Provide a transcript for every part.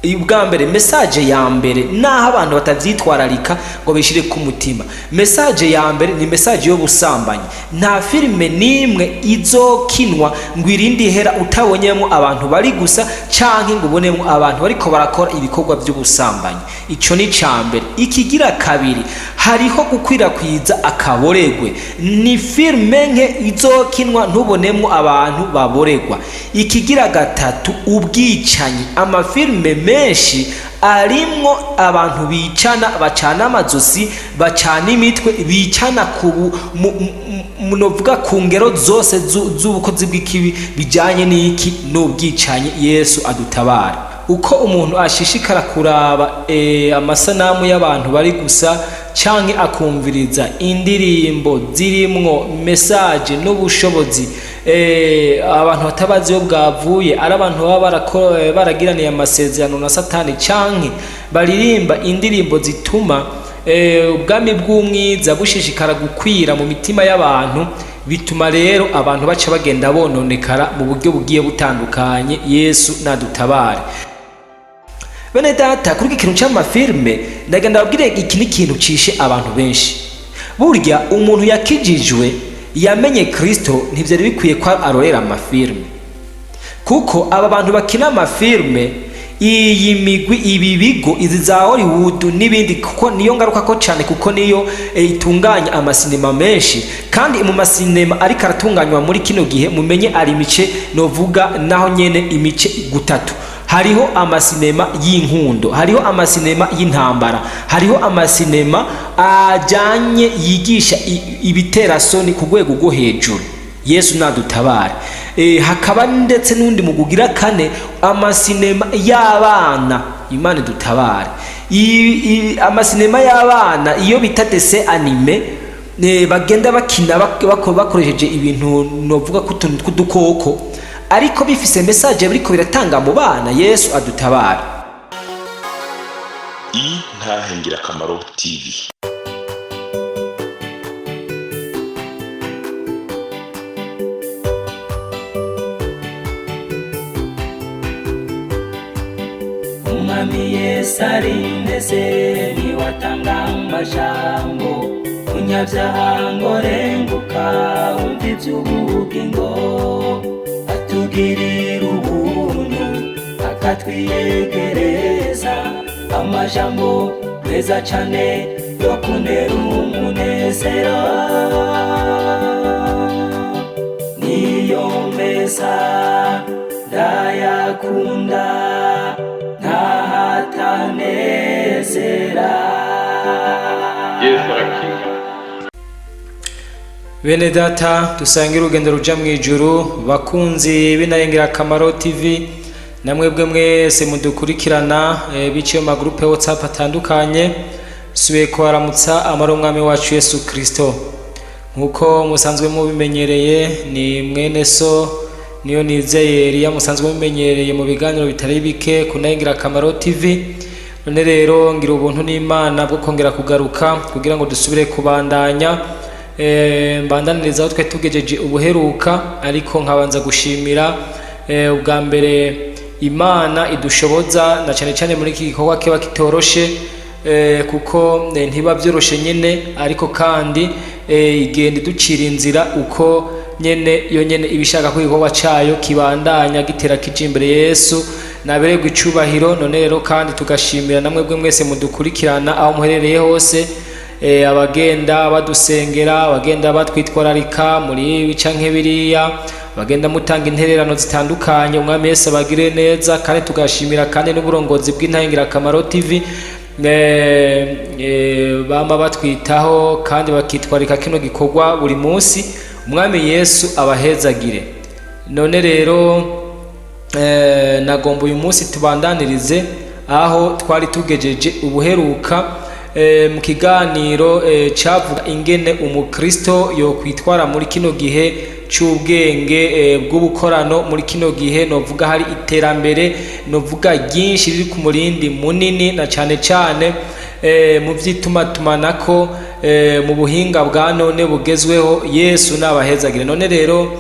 Ubwa mbere, message ya mbere, naho abantu batavyitwararika ngo bishire ku mutima, message ya mbere ni message y'ubusambanyi. Nta filime n'imwe izokinwa ngo irindi ihera utabonyemo abantu bari gusa, canke ngo ubonemo abantu bariko barakora ibikorwa by'ubusambanyi. Ico ni ca mbere. Ikigira kabiri, hariho gukwirakwiza akaboregwe. Ni filime nke izokinwa ntubonemo abantu baboregwa. Ikigira gatatu, ubwicanyi. Amafilime menshi arimwo abantu bicana, bacana amazosi, bacana imitwe, bicana ku novuga ku ngero zose z'ubukozi bw'ikibi bijanye n'iki? N'ubwicanyi. Yesu adutabara. Uko umuntu ashishikara kuraba amasanamu y'abantu bari gusa, canke akumviriza indirimbo zirimwo message n'ubushobozi abantu batabazi iyo bwavuye, ari abantu baba baragiraniye amasezerano na Satani, canke baririmba indirimbo zituma ubwami bw'umwiza bushishikara gukwira mu mitima y'abantu, bituma rero abantu baca bagenda bononekara mu buryo bugiye butandukanye. Yesu nadutabare. Bene data, kuri iki kintu c'amafilme, ndagenda babwire, iki ni ikintu cishe abantu benshi. Burya umuntu yakijijwe, yamenye Kristo, ntivyari bikwiye ko arorera amafilme, kuko aba bantu bakina amafilme, iyi migwi, ibi bigo, izi za Hollywood n'ibindi, kuko niyo ngaruka ko cyane, kuko niyo itunganya amasinema menshi. Kandi mu masinema ariko aratunganywa muri kino gihe, mumenye ari imice, novuga naho nyene imice gutatu: hariho amasinema y'inkundo, hariho amasinema y'intambara, hariho amasinema ajyanye yigisha ibiterasoni ku rwego rwo hejuru. Yesu nadutabare. Hakaba ndetse n'undi mugugira kane, amasinema y'abana. Imana idutabare. Amasinema y'abana, iyo bita dessin animé, bagenda bakina bakoresheje ibintu, novuga ko utuntu tw'udukoko, ariko bifise message biriko biratanga mu bana. Yesu adutabare. Intahe Ngirakamaro TV. Umwami Yesu arindeze, niwatanga amajambo, munyabyaha ngo renguka wumva iby'ubugingo. Atugirira ubuntu, akatwiyegereza amajambo meza cane yo kunera umunezero, niyo meza ndayakunda, ntahatanezera. Yesu arakiza. Bene data dusangira urugendo ruja mu ijuru, bakunzi b'Intahe TV, namwebwe mwese mudukurikirana biciye mu magroupe WhatsApp atandukanye, subiye kubaramutsa amara umwami wacu Yesu Kristo. Nkuko musanzwe mubimenyereye, ni mwene so niyo nizeye Eliya, musanzwe mubimenyereye mu biganiro bitari bike ku Ntahe TV. None rero ngira ubuntu n'Imana bwo kongera kugaruka kugira ngo dusubire kubandanya, mbandaniriza aho twari tugejeje ubuheruka. Ariko nkabanza gushimira ubwa mbere Imana idushoboza, na cyane cyane muri iki gikorwa kiba kitoroshe, kuko ntiba byoroshe nyine, ariko kandi igenda iducira inzira uko nyene yo nyene ibishaka ko igikorwa cayo kibandanya gitera kija imbere. Yesu nabererwa icubahiro. None rero kandi tugashimira namwe mwese mudukurikirana aho muherereye hose, abagenda badusengera, abagenda batwitwararika muri ibi canke biriya, abagenda mutanga intererano zitandukanye. Umwami Yesu abagire neza. Kandi tugashimira kandi n'uburongozi bw'Intahe TV, bama batwitaho kandi bakitwarika kino gikorwa buri munsi. Umwami Yesu abahezagire. None rero nagomba uyu munsi tubandanirize aho twari tugejeje ubuheruka, mu kiganiro cavuga ingene umukristo yokwitwara muri kino gihe c'ubwenge bw'ubukorano, muri kino gihe novuga hari iterambere, novuga ryinshi riri ku murindi munini, na cane cane mu vy'itumatumanako, mu buhinga bwa none bugezweho. Yesu nabahezagire. None rero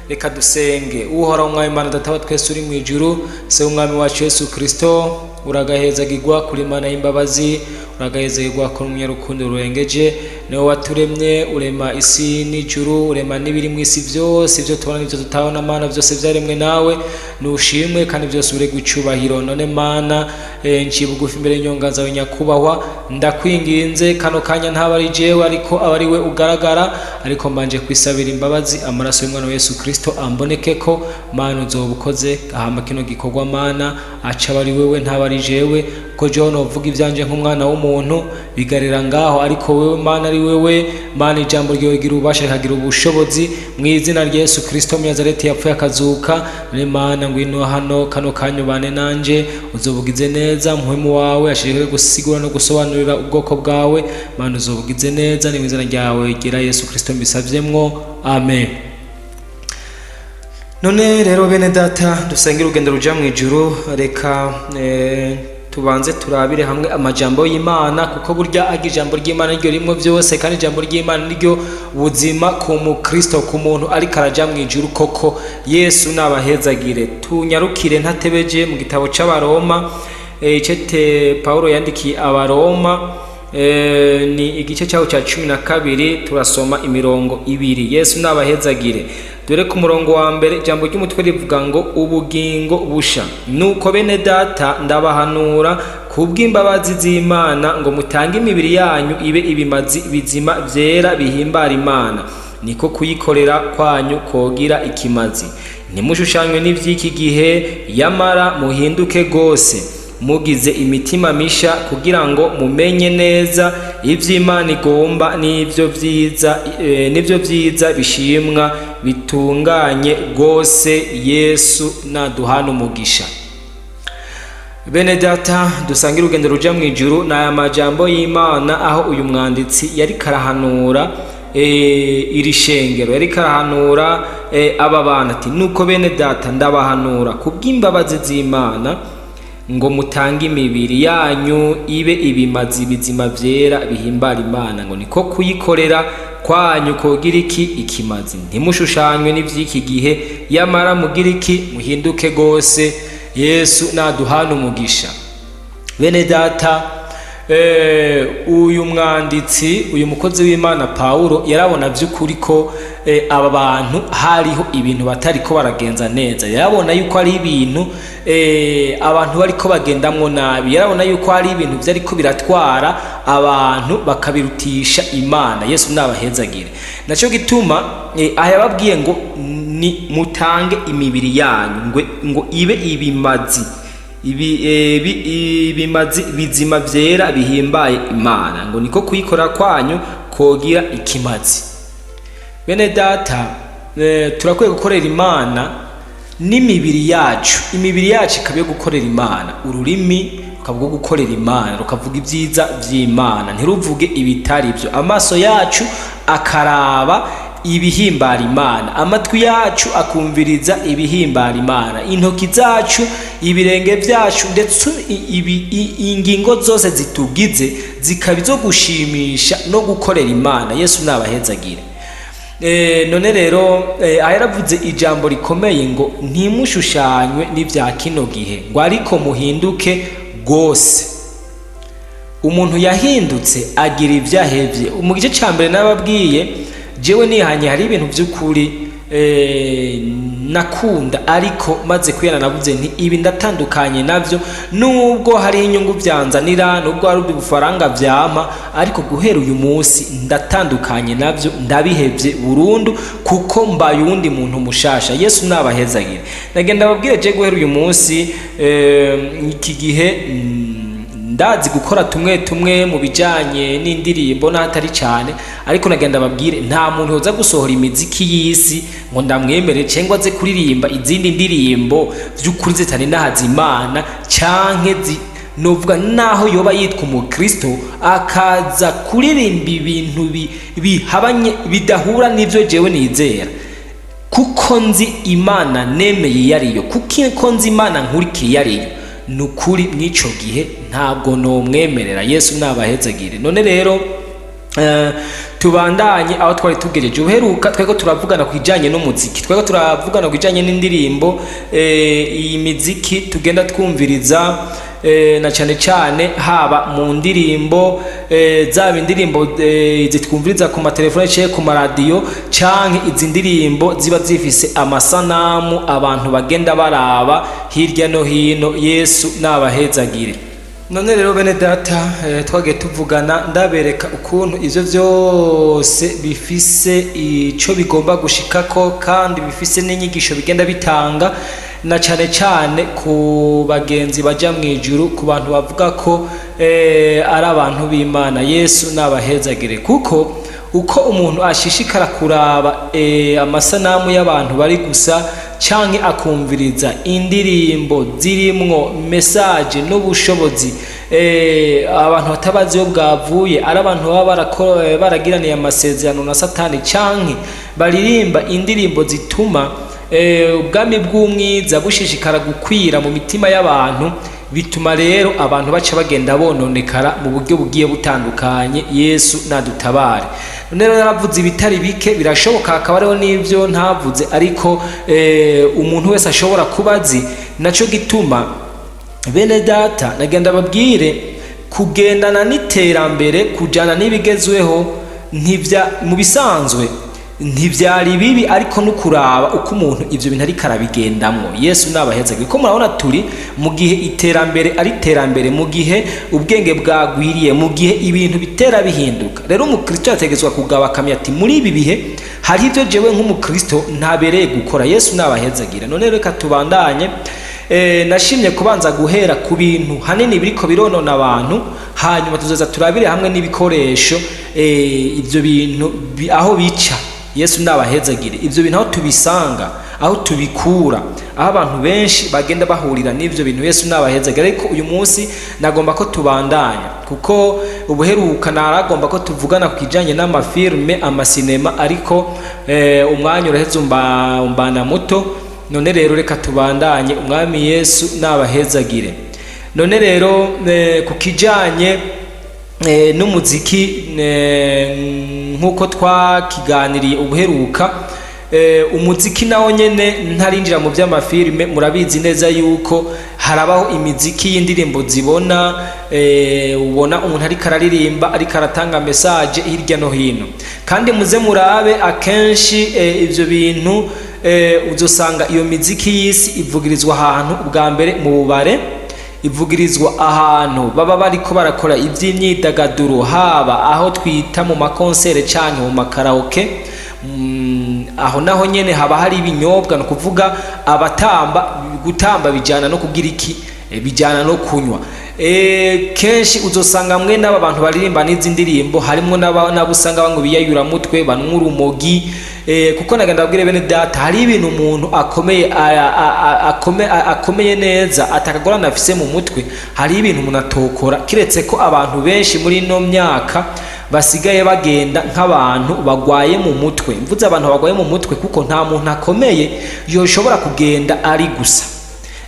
reka dusenge. Uhoraho Umwami Imana, Data wa twese uri mu ijuru, Se w'umwami wacu Yesu Kristo. Uragahezagirwa kuri Mana y'imbabazi, uragahezagirwa kuri umunyarukundo rurengeje. Niwe waturemye, urema isi n'ijuru, urema n'ibiri mu isi byose, ibyo tubona n'ibyo tutabona. Mana, byose byaremwe nawe, nushimwe kandi byose uregwa icubahiro. None Mana, nciye bugufi imbere y'inyonga zawe nyakubahwa, ndakwinginze kano kanya ntaba ari jewe ariko aba ari we ugaragara. Ariko mbanje kwisabira imbabazi, amaraso y'umwana wa Yesu Kristo amboneke ko Mana uzoba ukoze ahama kino gikorwa. Mana, aca aba ari wewe, ntaba ari jewe, ko jewe novuga ivyanje nk'umwana w'umuntu bigarira ngaho, ariko wewe Mana, ari wewe Mana, ijambo ryawe rigira ububasha, rikagira ubushobozi, mu izina rya Yesu Kristo Nazareti yapfuye akazuka. None Mana, ngwino hano kano kanya ubane nanje, uzobugize neza. Muhemu wawe ashirike gusigura no gusobanurira ubwoko bwawe. Mana, uzobugize neza, ni mu izina ryawe gira Yesu Kristo mbisavyemwo, amen. None rero bene data dusenge urugendo ruja mu ijuru, reka tubanze turabire hamwe amajambo y'Imana, kuko burya aga ijambo ry'Imana niryo rimwe byose, kandi ijambo ry'Imana niryo buzima ku mukristo, ku muntu ariko araja mu ijuru koko. Yesu nabahezagire. Tunyarukire ntatebeje mu gitabo c'Abaroma, icete Paulo yandikiye Abaroma, ni igice cyaho cya 12, turasoma imirongo ibiri. Yesu nabahezagire. Dore ku murongo wa mbere, ijambo ry'umutwe rivuga ngo ubugingo busha. Nuko bene data, ndabahanura kubw'imbabazi z'Imana ngo mutange imibiri yanyu ibe ibimazi bizima byera bihimbara Imana, niko kuyikorera kwanyu kogira ikimazi. Ntimushushanywe n'iby'iki gihe, yamara muhinduke rwose mugize imitima misha, kugira ngo mumenye neza ivy'Imana igomba, n'ivyo vyiza, n'ivyo vyiza bishimwa bitunganye rwose. Yesu naduhana umugisha. Bene data dusangira urugendo ruja mu ijuru, ni aya majambo y'Imana aho uyu mwanditsi yari karahanura iri shengero, yari karahanura aba bana ati: nuko bene data, ndabahanura kubw'imbabazi z'Imana ngo mutange imibiri yanyu ibe ibimazi bizima vyera bihimbara Imana, ngo niko kuyikorera kwanyu kogira iki? Ikimazi. Ntimushushanywe n'ivy'iki gihe, yamara mugira iki? Muhinduke gose. Yesu naduhana umugisha. Bene data, uyu mwanditsi, uyu mukozi w'Imana Paulo, yarabona by'ukuri ko aba bantu hariho ibintu batariko baragenza neza. Yarabona yuko ari ibintu abantu bariko bagendamwo nabi. Yarabona yuko hari ibintu vyariko biratwara abantu bakabirutisha Imana. Yesu nabahezagire. Naco gituma aha yababwiye ngo ni mutange imibiri yanyu ngo ibe ibimazi ibimazi bizima vyera bihimbaye Imana, ngo niko kuyikora kwanyu kogira ikimazi. Bene data, turakwiye gukorera Imana n'imibiri yacu, imibiri yacu ikaba iyo gukorera Imana, ururimi rukaba urwo gukorera Imana, rukavuga ibyiza vy'Imana, ntiruvuge ibitari byo, amaso yacu akaraba ibihimbara Imana, amatwi yacu akumviriza ibihimbara Imana, intoki zacu, ibirenge byacu, ndetse ingingo zose zitugize zikaba izo gushimisha no gukorera Imana. Yesu nabahezagire. None rero aha yaravuze ijambo rikomeye ngo ntimushushanywe n'ibya kino gihe, ngo ariko muhinduke rwose. Umuntu yahindutse agira ibyo ahevye. Mu gice cya mbere nababwiye jewe nihanye, hari ibintu by'ukuri nakunda, ariko maze kwiyana navuze nti ibi ndatandukanye navyo, nubwo hari inyungu byanzanira, nubwo hari ubufaranga vyampa, ariko guhera uyu munsi ndatandukanye navyo, ndabihevye burundu, kuko mbaye uwundi muntu mushasha. Yesu nabahezagire. Nagenda babwire, je guhera uyu munsi, iki gihe ndazi gukora tumwe tumwe mu bijanye n'indirimbo n'ahatari cyane, ariko nagenda babwire nta muntu yoza gusohora imiziki y'isi ngo ndamwemere, cyangwa aze kuririmba izindi ndirimbo by'ukuri zitari n'ahazimana, canke novuga naho yoba yitwa umukristo akaza kuririmba ibintu bihabanye, bidahura n'ivyo jewe nizera, kuko nzi Imana nemeye iyo ariyo, kuko nzi Imana nkurikiye iyo ariyo, ni ukuri mw'ico gihe ntabwo nomwemerera. Yesu nabahezagire. None rero Tubandanye aho twari tugejeje uheruka. Twariko turavugana ku kijanye n'umuziki, twariko turavugana ku kijanye n'indirimbo, iyi miziki tugenda twumviriza, na cyane cyane haba mu ndirimbo, zaba indirimbo zitwumviriza ku matelefone canke ku maradiyo, canke izi ndirimbo ziba zifise amasanamu abantu bagenda baraba hirya no hino. Yesu nabahezagire. None rero bene data, twagiye tuvugana ndabereka ukuntu ivyo vyose bifise ico bigomba gushikako, kandi bifise n'inyigisho bigenda bitanga, na cane cane ku bagenzi baja mu ijuru, ku bantu bavuga ko ari abantu b'Imana. Yesu nabahezagire, kuko uko umuntu ashishikara kuraba amasanamu y'abantu bari gusa, canke akumviriza indirimbo zirimwo message n'ubushobozi, abantu batabazi iyo bwavuye, ari abantu baba baragiraniye amasezerano na Satani, canke baririmba indirimbo zituma ubwami bw'umwiza bushishikara gukwira mu mitima y'abantu, bituma rero abantu baca bagenda bononekara mu buryo bugiye butandukanye. Yesu nadutabare. None rero naravuze ibitari bike, birashoboka hakaba hariho n'ibyo ntavuze, ariko umuntu wese ashobora kuba azi. Naco gituma bene data nagenda babwire, kugendana n'iterambere, kujana n'ibigezweho, ntibya mu bisanzwe ntibyari bibi, ariko no kuraba uko umuntu ivyo bintu ariko arabigendamwo. Yesu nabaheze, kuko murabona turi mu gihe iterambere ari iterambere, mu gihe ubwenge bwagwiriye, mu gihe ibintu bitera bihinduka. Rero umukristo yategetswe kugaba akamya ati: muri ibi bihe hari ibyo jewe nk'umukristo ntabereye gukora. Yesu nabahezagira. None reka tubandanye. Nashimye kubanza guhera ku bintu hanini biriko bironona abantu, hanyuma tuzoza turabire hamwe n'ibikoresho, ivyo bintu aho bica. Yesu nabahezagire. Ivyo bintu aho tubisanga, aho tubikura, aho abantu benshi bagenda bahurira n'ivyo bintu. Yesu nabahezagire. Ariko uyu munsi nagomba ko tubandanya, kuko ubuheruka naragomba ko tuvugana ku kijanye n'amafilme, amasinema, ariko umwanya uraheze umbana muto. None rero reka tubandanye. Umwami Yesu nabahezagire. None rero ku kijanye n'umuziki, nk'uko twakiganiriye ubuheruka, umuziki nawo nyene, ntarinjira mu by'amafilme, murabizi neza yuko harabaho imiziki y'indirimbo zibona, ubona umuntu ariko araririmba, ariko aratanga message hirya no hino. Kandi muze murabe akenshi, ivyo bintu, uzosanga iyo miziki y'isi ivugirizwa ahantu ubwa mbere mu bubare, ivugirizwa ahantu baba bariko barakora iby'imyidagaduro, haba aho twita mu makonsere canke mu makaraoke. Aho naho nyene haba hari ibinyobwa, ni ukuvuga abatamba, gutamba bijyana no kugira iki? Bijyana no kunywa. Kenshi uzosanga mwe n'aba bantu baririmba n'izi ndirimbo harimwo n'abo usanga banywa ibiyayuramutwe, banywa urumogi. Kuko nagenda babwire bene data, hari ibintu umuntu akomeye akomeye neza atakagorana afise mu mutwe, hari ibintu umuntu atokora, kiretse ko abantu benshi muri ino myaka basigaye bagenda nk'abantu bagwaye mu mutwe. Mvuze abantu bagwaye mu mutwe, kuko nta muntu akomeye yoshobora kugenda ari gusa,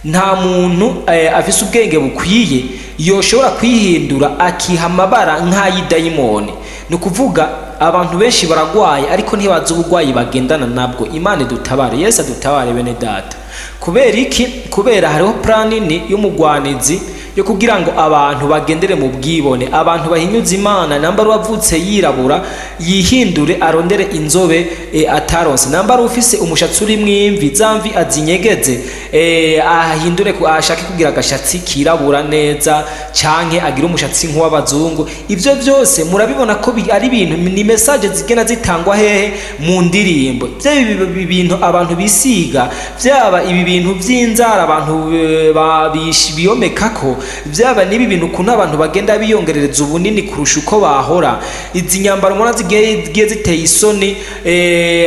nta muntu afise ubwenge bukwiye yoshobora kwihindura akiha amabara nk'ay'idayimoni. Ni ukuvuga abantu benshi baragwaye, ariko ntibazi ubugwayi bagendana nabwo. Imana idutabare, Yesu adutabare bene data. Kubera iki? Kubera hariho plan nini y'umugwanizi yo kugira ngo abantu bagendere mu bwibone, abantu bahinyuze Imana. Namba ari uwavutse yirabura, yihindure arondere inzobe ataronse. Namba ari ufise umushatsi urimwo imvi, za mvi azinyegeze, ahindure ashake kugira agashatsi kirabura neza, canke agire umushatsi nk'uw'abazungu. Ivyo byose murabibona ko ari ibintu, ni message zigenda zitangwa hehe? Mu ndirimbo. Byaba ibi bintu abantu bisiga, byaba ibi bintu by'inzara abantu biyomekako, byaba n'ibi bintu ukuntu abantu bagenda biyongerereza ubunini kurusha uko bahora, izi nyambaro mubona zigiye ziteye isoni,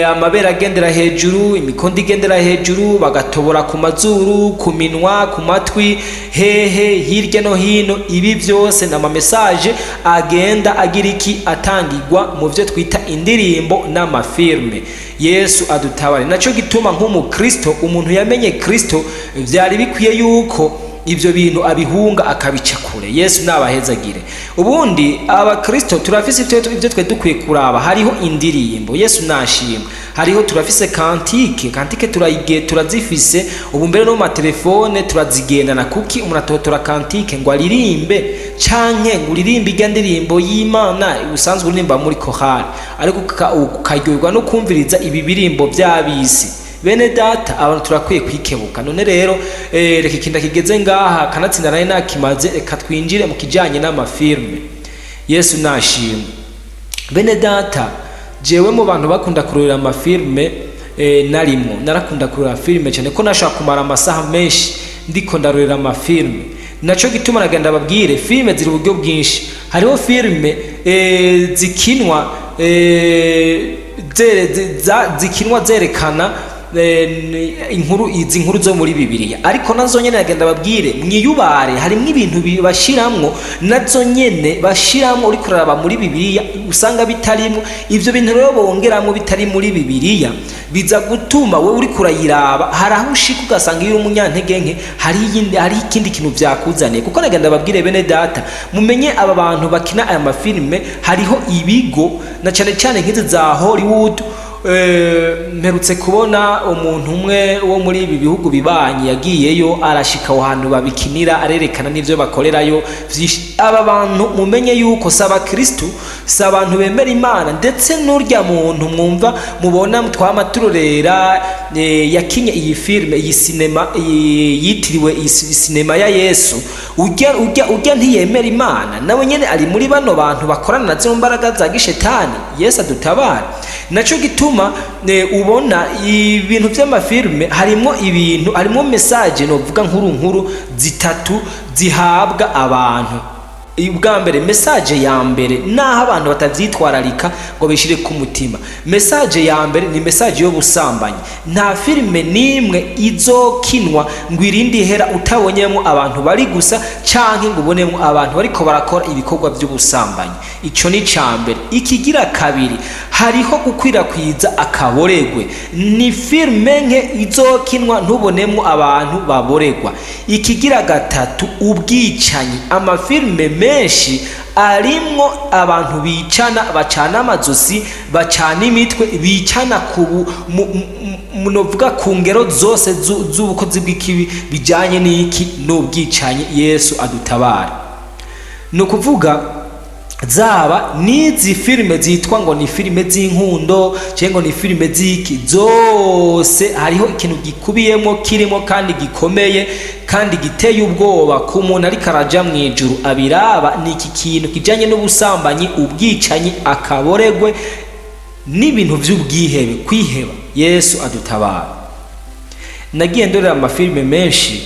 amabere agendera hejuru, imikondo igendera hejuru, bagatobora ku mazuru, ku minwa, ku matwi, hehe hirya no hino. Ibi byose ni amamesaje agenda agira iki? Atangirwa mu byo twita indirimbo n'amafilme. Yesu adutabare. Nacyo gituma nk'umukristo, umuntu yamenye Kristo, byari bikwiye yuko Ibyo bintu abihunga, akabica kure. Yesu nabahezagire. Ubundi abakristo turafise ibyo twe dukwiye kuraba. Hariho indirimbo, Yesu nashimwe, hariho, turafise cantique. Cantique turayige, turazifise ubu, mbere no mu matelefone turazigendana. Kuki umuntu atotora cantique ngo aririmbe, canke ngo uririmbe irya ndirimbo y'Imana usanzwe uririmba muri korali, ariko ukaryoherwa no kumviriza ibi birimbo by'abisi? Bene data, abantu turakwiye kwikebuka. None rero reka ikintu kigeze ngaha, kanatsinda naye nakimaze. Reka twinjire mu kijanye n'amafilme. Yesu nashimwe. Bene data, jewe mu bantu bakunda kurorera amafilme narimwo. Narakunda kurorera filme cyane, ko nashobora kumara amasaha menshi ndiko ndarorera amafilme. Naco gituma nagenda babwire, filme ziri uburyo bwinshi. Hariho filme zikinwa zikinwa zerekana inkuru, izi nkuru zo muri Bibiliya, ariko nazo nyene nagenda babwire mwiyubare, harimwo ibintu bashiramwo, nazo nyene bashiramwo uriko uraraba muri Bibiliya usanga bitarimwo. Ivyo bintu rero bongeramwo bitari muri Bibiliya biza gutuma wowe uriko urayiraba, hari aho ushika ugasanga iyo uri umunyantege nke, hari ikindi kintu vyakuzaniye. Kuko nagenda babwire, bene data, mumenye aba bantu bakina aya mafilme, hariho ibigo, na cane cane nk'izi za Hollywood. Mperutse kubona umuntu umwe wo muri ibi bihugu bibanyi yagiyeyo, arashika aho hantu babikinira, arerekana n'ivyo bakorerayo vyinshi. Aba bantu mumenye yuko si abakristu, si abantu bemera Imana. Ndetse n'urya muntu mwumva mubona twama turorera, yakinye iyi filme, iyi sinema, yitiriwe iyi sinema ya Yesu, urya ntiyemera Imana, nawe nyene ari muri bano bantu bakorana na zino mbaraga za gishetani. Yesu adutabare. Naco gituma ubona ibintu vy'amafilme harimwo ibintu, harimwo message novuga nkuru nkuru zitatu zihabwa abantu. Ubwa mbere, message ya mbere, naho abantu batavyitwararika ngo bishire ku mutima, message ya mbere ni message y'ubusambanyi. Nta filime n'imwe izokinwa ngo irindi ihera utabonyemo abantu bari gusa, canke ngo ubonemo abantu bariko barakora ibikorwa by'ubusambanyi. Ico ni ca mbere. Ikigira kabiri, hariho gukwirakwiza akaboregwe. Ni filime nke izokinwa ntubonemo abantu baboregwa. Ikigira gatatu, ubwicanyi. Amafilme menshi arimwo abantu bicana, bacana amazosi, bacana imitwe, bicana ku munovuga ku ngero zose z'ubukozi bw'ikibi bijanye n'iki? N'ubwicanyi. Yesu adutabara. Ni ukuvuga zaba n'izi filime zitwa ngo ni filime z'inkundo cyangwa ngo ni filime z'iki, zose hariho ikintu gikubiyemo, kirimo kandi gikomeye kandi giteye ubwoba ku muntu ariko araja mu ijuru abiraba. Ni iki kintu kijanye n'ubusambanyi, ubwicanyi, akaboregwe n'ibintu vy'ubwihebe, kwiheba. Yesu adutabara. Nagiye ndorera amafilime menshi,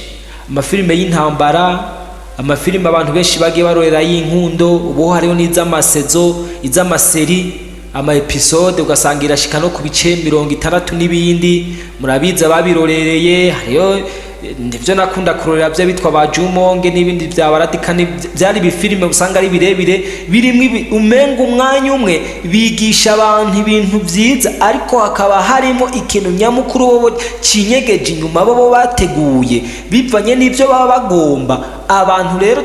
amafilime y'intambara, amafilime abantu benshi bagiye barorera y'inkundo. Ubu hariho n'iz'amasezo, iz'amaseri, ama épisodes ugasanga irashika no ku bice 60 n'ibindi. Murabizi ababirorereye. Hariho nivyo nakunda kurorera byo bitwa ba Jumonge n'ibindi bya Baradika. Byari ibifilime usanga ari birebire, birimwo umenga umwanya umwe bigisha abantu ibintu vyiza, ariko hakaba harimo ikintu nyamukuru bobo cinyegeje inyuma, bobo bateguye bivanye n'ivyo baba bagomba abantu. Rero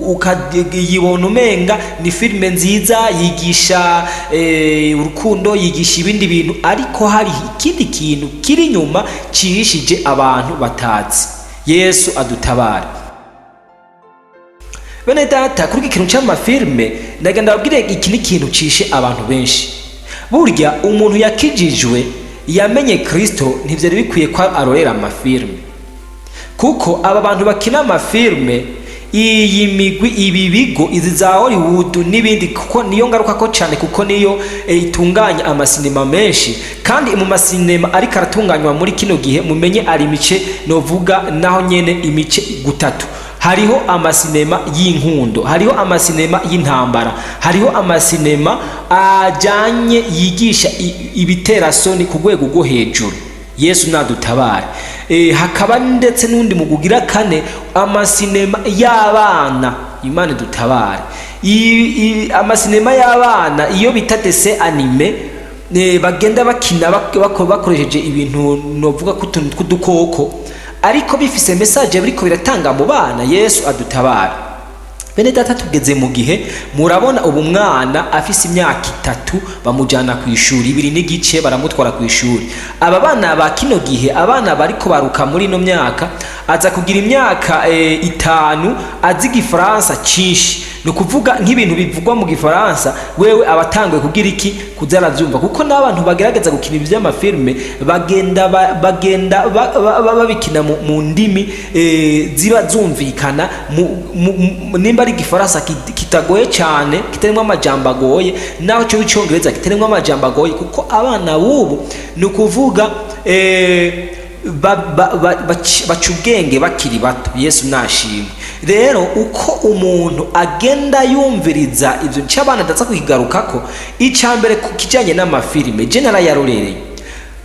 ukayibona umenga ni filime nziza yigisha urukundo, yigisha ibindi bintu, ariko hari ikindi kintu kiri inyuma cihishije abantu batazi. Yesu adutabare. Bene data, kuri iki kintu c'amafilme ndagenda babwire, iki ni ikintu cishe abantu benshi. Burya umuntu yakijijwe, yamenye Kristo, ntivyari bikwiye ko arorera amafilme, kuko aba bantu bakina amafilme, iyi migwi, ibi bigo, izi za Hollywood n'ibindi, kuko niyo ngaruka ko cyane, kuko niyo itunganya amasinema menshi. Kandi mu masinema ariko aratunganywa muri kino gihe, mumenye ari imice novuga naho nyene imice gutatu. Hariho amasinema y'inkundo, hariho amasinema y'intambara, hariho amasinema ajanye yigisha ibiterasoni ku rwego rwo hejuru. Yesu nadutabare. Hakaba ndetse n'undi mugugira kane, amasinema y'abana. Imana dutabare. Amasinema y'abana, iyo bita dessin animé, bagenda bakina bakoresheje ibintu novuga ko utuntu tw'udukoko. Ariko bifise message biriko biratanga mu bana. Yesu adutabara. Bene data, tugeze mu gihe murabona ubu mwana afise imyaka 3 bamujyana ku ishuri, 2 n'igice baramutwara ku ishuri. Aba bana ba kino gihe, abana bariko baruka muri ino myaka, aza kugira imyaka 5 azi Igifaransa cyinshi. Ni ukuvuga nk'ibintu bivugwa mu Gifaransa, wewe aba atanguye kugira iki? Kuza aravyumva, kuko n'abantu bagerageza gukina ibi by'amafilme bagenda bagenda babikina mu ndimi ziba zumvikana, nimba ari Igifaransa kitagoye cyane, kitarimo amajambo agoye, naho cyo Icyongereza kitarimo amajambo agoye, kuko abana b'ubu, ni ukuvuga baca ubwenge bakiri bato. Yesu nashimwe. Rero uko umuntu agenda yumviriza ibyo cy'abana, ndaza kukigarukako. Icya mbere, ku kijyanye n'amafilime, je narayarorereye.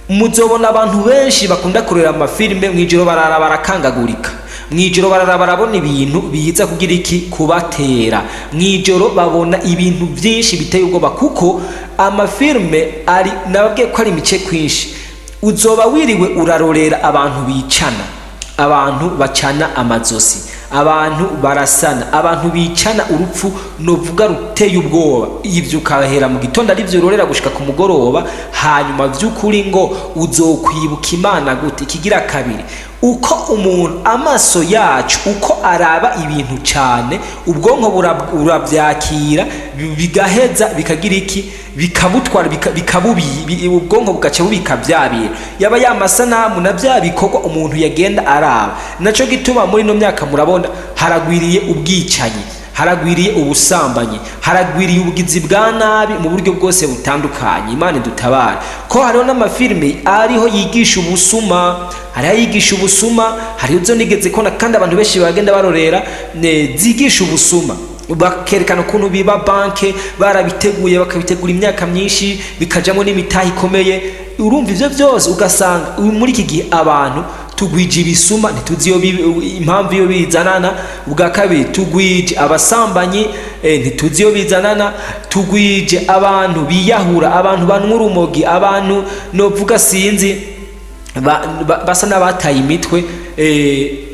Muzobona abantu benshi bakunda kurera amafilime mw'ijoro barara barakangagurika, mw'ijoro barara barabona ibintu biza kugira iki? Kubatera. Mw'ijoro babona ibintu byinshi biteye ubwoba, kuko amafilime ari, nababwiye ko ari imice kwinshi. Uzoba wiriwe urarorera abantu bicana, abantu bacana amazosi, abantu barasana, abantu bicana urupfu novuga ruteye ubwoba. Ibyo ukahera mu gitondo ari byo urorera gushika ku mugoroba. Hanyuma by'ukuri ngo uzokwibuka Imana gute? Ikigira kabiri, uko umuntu amaso yacu uko araba ibintu cyane, ubwonko burabyakira, bigaheza bikagira iki? Bikabutwara, ubwonko bugaca bubika bya bintu, yaba ya masanamu na bya bikorwa umuntu yagenda araba. Naco gituma muri ino myaka murabona haragwiriye ubwicanyi, haragwiriye ubusambanyi, haragwiriye ubugizi bwa nabi mu buryo bwose butandukanye. Imana idutabare, ko hariho n'amafilime ariho yigisha ubusuma, hariho ayigisha ubusuma, hariho izo nigeze kubona kandi abantu benshi bagenda barorera zigisha ubusuma, bakerekana ukuntu biba banke barabiteguye, bakabitegura imyaka myinshi, bikajamo n'imitahe ikomeye. Urumva ivyo byose ugasanga muri iki gihe abantu tugwije ibisuma, ntituzi iyo impamvu iyo bizanana. Ubwa kabiri, tugwije abasambanyi, ntituzi iyo bizanana. Tugwije abantu biyahura, abantu banywa urumogi, abantu novuga sinzi basa n'abataye imitwe,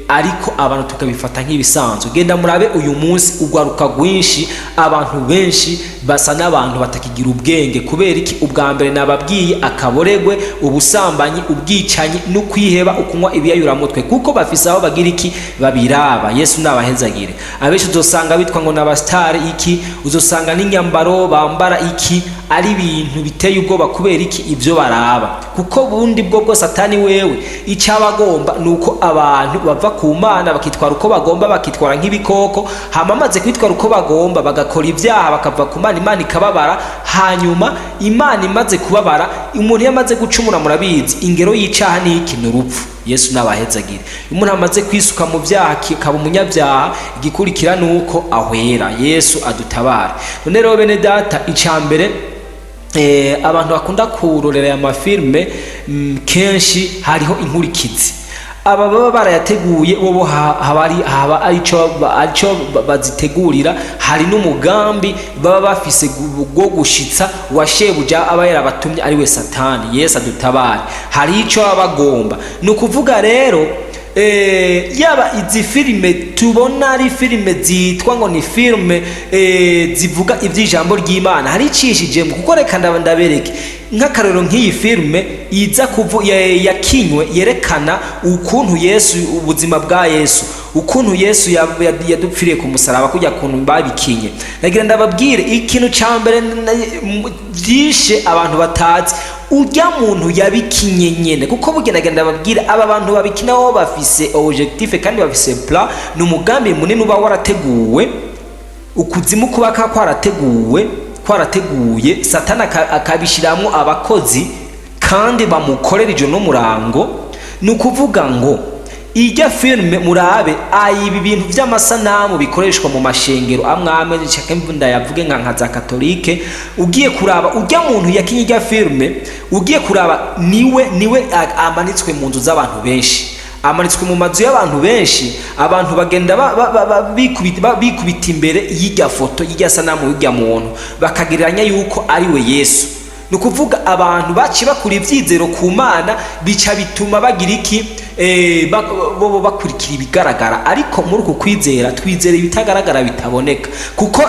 ariko abantu tukabifata nk'ibisanzwe. Genda murabe uyu munsi ugwaruka rwinshi, abantu benshi basa n'abantu batakigira ubwenge. Kubera iki? Ubwa mbere nababwiye akaboregwe, ubusambanyi, ubwicanyi no kwiheba, ukunywa ibiyayuramutwe, kuko bafise aho bagira iki? Babiraba. Yesu nabahezagire. Abenshi uzosanga bitwa ngo n'abasitari iki, uzosanga n'inyambaro bambara iki ari ibintu biteye ubwoba. Kubera iki? Ibyo baraba. Kuko bundi bwo bwo Satani wewe icyo aba agomba ni uko abantu bava ku Mana, bakitwara uko bagomba, bakitwara nk'ibikoko. Hama amaze kwitwara uko bagomba, bagakora ibyaha, bakava ku Mana, Imana ikababara. Hanyuma Imana imaze kubabara, umuntu iyo amaze gucumura, murabizi ingero y'icaha ni iki? Ni urupfu. Yesu nabahezagire. Iyo umuntu amaze kwisuka mu byaha, akaba umunyabyaha, igikurikira ni uko ahwera. Yesu adutabare. None rero bene data, icya mbere, abantu bakunda kurorera aya mafilme, kenshi hariho inkurikizi. Aba baba barayateguye bo haba ari haba arico bazitegurira. Hari n'umugambi baba bafise wo gushitsa wa shebuja aba yarabatumye, ari we Satani. Yesu adutabare. Hari ico baba bagomba. Ni ukuvuga rero, yaba izi filime tubona ari filime zitwa ngo ni filime zivuga iby'ijambo ry'Imana, hari icishijemo. Kuko reka ndabereke nk'akarero nk'iyi filime iza kuvu yakinywe yerekana ukuntu Yesu, ubuzima bwa Yesu, ukuntu Yesu yadupfiriye ku musaraba, kujya kuntu babikinye. Nagira ndababwire ikintu cya mbere byishe abantu batazi ujya muntu yabikinye nyene, kuko burya ndababwira, aba bantu babikina bo bafise objectif kandi bafise plan. Ni umugambi munini uba warateguwe, ukuzimu kuba kwarateguwe, kwarateguye, Satani akabishiramwo abakozi kandi bamukorera ijoro n'umurango. Ni ukuvuga ngo ijya filime murabe ibi bintu by'amasanamu bikoreshwa mu mashengero amwe amwe, nshaka ndayavuge nka za Katolike. Ugiye kuraba ujya muntu yakinye ijya filime, ugiye kuraba niwe amanitswe mu nzu z'abantu benshi, amanitswe mu mazu y'abantu benshi. Abantu bagenda bikubita imbere y'irya foto, y'irya sanamu y'irya muntu, bakagereranya yuko ari we Yesu. Ni ukuvuga abantu baciye bakura ibyizero ku Mana, bica bituma bagira iki? Bo bakurikira ibigaragara, ariko muri uku kwizera twizera ibitagaragara, bitaboneka, kuko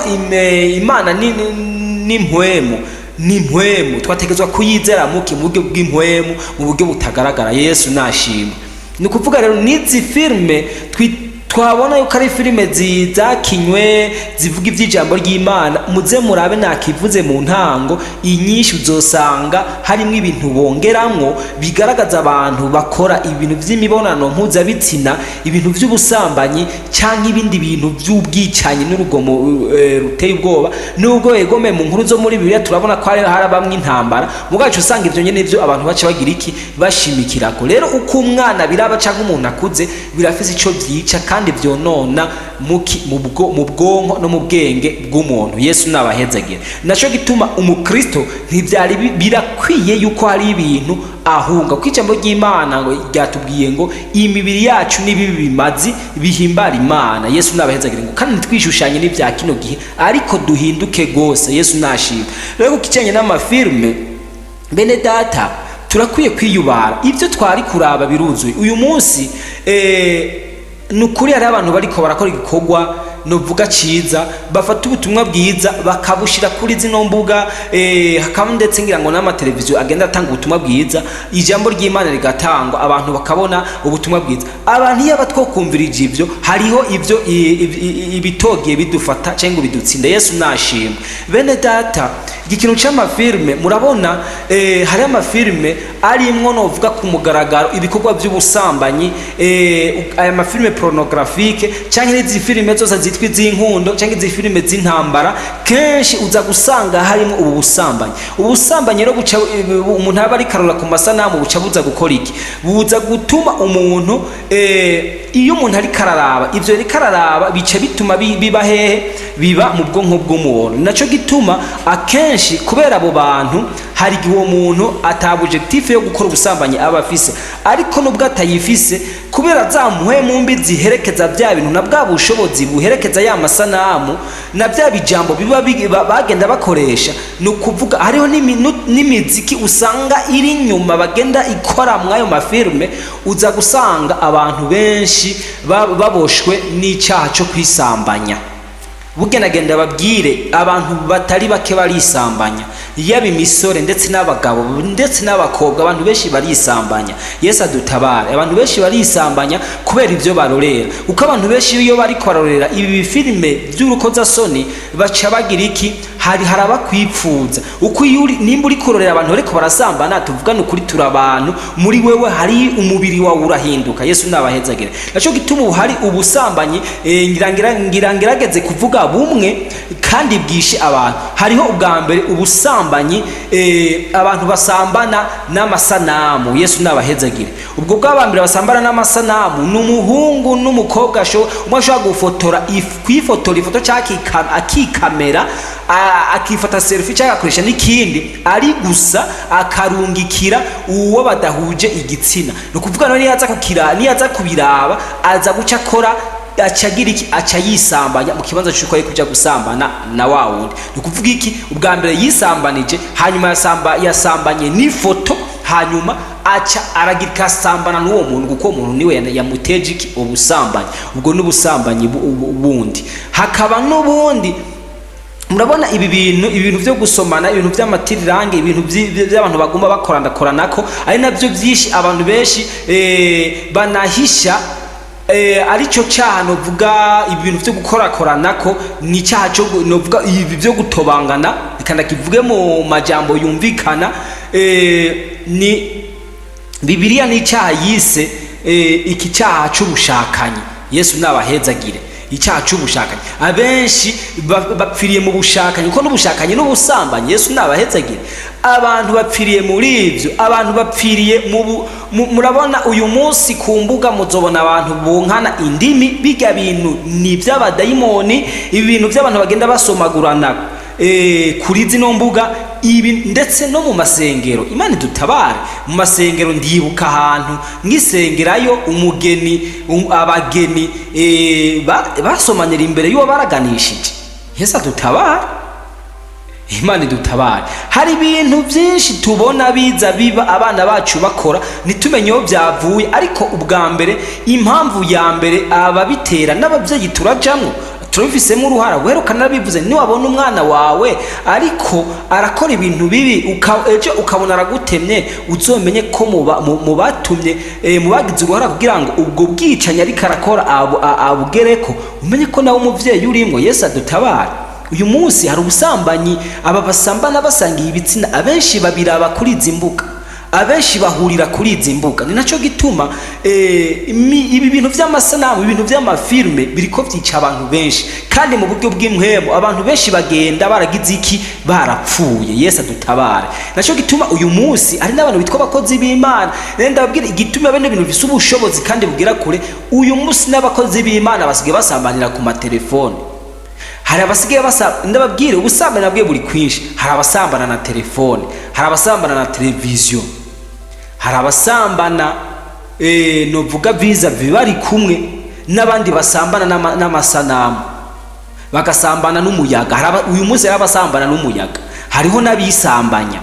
Imana ni mpwemu, ni mpwemu. Twategerezwa kuyizera muki? Mu buryo bw'impwemu, mu buryo butagaragara. Yesu nashimwe. Ni ukuvuga rero n'izi filime twabona yuko ari filime zakinywe zivuga iby'ijambo ry'Imana, muze murabe, nakivuze mu ntango, inyinshi uzosanga harimo ibintu bongeramwo bigaragaza abantu bakora ibintu by'imibonano mpuzabitsina, ibintu by'ubusambanyi cyangwa ibindi bintu by'ubwicanyi n'urugomo ruteye ubwoba. Nubwo egome mu nkuru zo muri Bibiliya turabona ko hari bamwe intambara mugacu, usanga ibyo nyene nivyo abantu baca bagira iki? Bashimikirako. Rero uko umwana biraba cyangwa umuntu akuze, birafise ico vyica kandi vyonona mu bwonko no mu bwenge bw'umuntu. Yesu nabahezagire. Naco gituma umukristo ntivyari birakwiye yuko hari ibintu ahunga, kuko ijambo ry'Imana ngo ryatubwiye ngo imibiri yacu n'ibibi bimazi bihimbara Imana. Yesu nabahezagire. Ngo kandi ntitwishushanye n'ibya kino gihe, ariko duhinduke rwose. Yesu nashimwe. Rero ku kijanye n'amafilme, bene data, turakwiye kwiyubara. Ibyo twari kuraba biruzuye uyu munsi. Ni ukuri hariho abantu bariko barakora igikorwa novuga ciza, bafata ubutumwa bwiza bakabushira kuri zino mbuga, hakaba ndetse ngira ngo n'amateleviziyo agenda atanga ubutumwa bwiza, ijambo ry'Imana rigatangwa, abantu bakabona ubutumwa bwiza. Abantu iyo batwokumvirije ivyo, hariho ivyo ibitogiye bidufata cyangwa ngo bidutsinda. Yesu nashimwe. Bene data, iki kintu c'amafilme murabona, hariho amafilme arimwo novuga ku mugaragaro ibikorwa by'ubusambanyi, aya mafilme pornographique cyangwa n'izi filime zose zitwa iz'inkundo cyangwa izi filime z'intambara, kenshi uza gusanga harimo ubu busambanyi. Ubu busambanyi rero buca umuntu aba ariko arora ku masanamu, buca buza gukora iki? Buza gutuma umuntu, iyo umuntu ariko araraba ivyo ariko araraba, bica bituma biba hehe? Biba mu bwonko bw'umuntu. Naco gituma akenshi, kubera abo bantu, hari igihe uwo muntu ata objectif yo gukora ubusambanyi aba afise, ariko nubwo atayifise, kubera za mpwemu mbi ziherekeza bya bintu na bwa bushobozi buherekeza ya masanamu na bya bijambo biba bagenda bakoresha, ni ukuvuga hariho n'imiziki usanga iri inyuma bagenda ikora mw'ayo mafilme, uza gusanga abantu benshi baboshwe n'icyaha cyo kwisambanya. Bugenagenda babwire, abantu batari bake barisambanya, yaba imisore ndetse n'abagabo ndetse n'abakobwa, abantu benshi barisambanya. Yesu adutabare. Abantu benshi barisambanya kubera ibyo barorera, kuko abantu benshi iyo bariko barorera ibi bifilime by'urukozasoni baca bagira iki? Hari harabakwipfuza uko iyo uri, nimba uri kurorera abantu bariko barasambana, tuvugane ukuri, turi abantu, muri wewe hari umubiri wawe urahinduka. Yesu nabahezagire. Naco gituma ubu hari ubusambanyi, ngira ngerageze kuvuga bumwe kandi bwishe abantu. Hariho ubwa mbere ubusambanyi, abantu basambana n'amasanamu. Yesu nabahezagire. Ubwo bw'abambere basambana n'amasanamu ni umuhungu n'umukobwa, umwe ashobora gufotora kwifotora ifoto cyangwa akikamera, akifata selfie cyangwa agakoresha n'ikindi ari gusa, akarungikira uwo badahuje igitsina. Ni ukuvuga none niyaza kukira, niyaza kubiraba, aza guca akora, aca agira iki? Aca yisambanya mu kibanza cy'uko ari kuja gusambana na wa wundi. Ni ukuvuga iki? Ubwa mbere yisambanije, hanyuma yasambanye n'ifoto, hanyuma aca aragira ikasambana n'uwo muntu, kuko uwo muntu niwe yamuteje iki? Ubusambanyi. Ubwo n'ubusambanyi bundi. Hakaba n'ubundi, murabona ibi bintu, ibintu byo gusomana, ibintu by'amatirirange, ibintu by'abantu bagomba bakoranakoranako, ari nabyo byinshi abantu benshi banahisha, aricyo cyaha novuga. Ibintu byo gukorakoranako ni icyaha cyo novuga ibi byo gutobangana, reka ndakivuge mu majambo yumvikana, ni Bibiliya ni icyaha yise iki cyaha cy'ubushakanyi. Yesu nabahezagire. Icyaha cy'ubushakanyi, abenshi bapfiriye mu bushakanyi, kuko n'ubushakanyi n'ubusambanyi. Yesu nabahezagire. Abantu bapfiriye muri ibyo, abantu bapfiriye murabona uyu munsi ku mbuga muzobona abantu bonkana indimi. Bijya bintu ni iby'abadayimoni, ibi bintu by'abantu bagenda basomagurana kuri zino mbuga, ibi ndetse no mu masengero. Imana idutabare. Mu masengero, ndibuka ahantu nk'isengerayo umugeni, abageni basomanira imbere y'uwo baraganishije. Yesu adutabare. Imana idutabare. Hari ibintu byinshi tubona biza biba, abana bacu bakora, ntitumenye aho byavuye. Ariko ubwa mbere, impamvu ya mbere ababitera n'ababyeyi turajamwo, turabifisemo uruhara. Guheruka narabivuze, niwabona umwana wawe ariko arakora ibintu bibi, ejo ukabona aragutemye, uzomenye ko mu batumye, mu bagize uruhara kugira ngo ubwo bwicanyi ariko arakora abugereko, umenye ko nawe umuvyeyi urimwo. Yesu adutabare. Uyu munsi hari ubusambanyi, aba basambana basangiye ibitsina, abenshi babiraba kuri izi mbuga, abenshi bahurira kuri izi mbuga. Ni nacyo gituma ibi bintu by'amasanamu, ibintu by'amafilme biriko byica abantu benshi, kandi mu buryo bw'impwemu abantu benshi bagenda baragize iki? Barapfuye. Yesu adutabare. Nacyo gituma uyu munsi hari n'abantu bitwa abakozi b'Imana. Rero ndababwira igituma bene bintu bifise ubushobozi kandi bugera kure. Uyu munsi n'abakozi b'Imana basigaye basambanira ku matelefone. Hari abasigaye basa, ndababwire, ubusambanyi nabwiye buri kwinshi. Hari abasambana na telefone, hari abasambana na televiziyo, hari abasambana, novuga vis-à-vis bari kumwe n'abandi, basambana n'amasanamu, bagasambana n'umuyaga. Uyu munsi hari abasambana n'umuyaga, hariho n'abisambanya,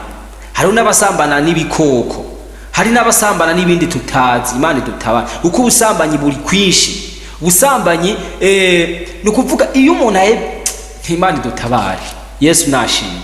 hariho n'abasambana n'ibikoko, hari n'abasambana n'ibindi tutazi. Imana idutabara, kuko ubusambanyi buri kwinshi. Ubusambanyi, ni ukuvuga iyo umuntu ahe, Imana idutabare. Yesu nashimwe.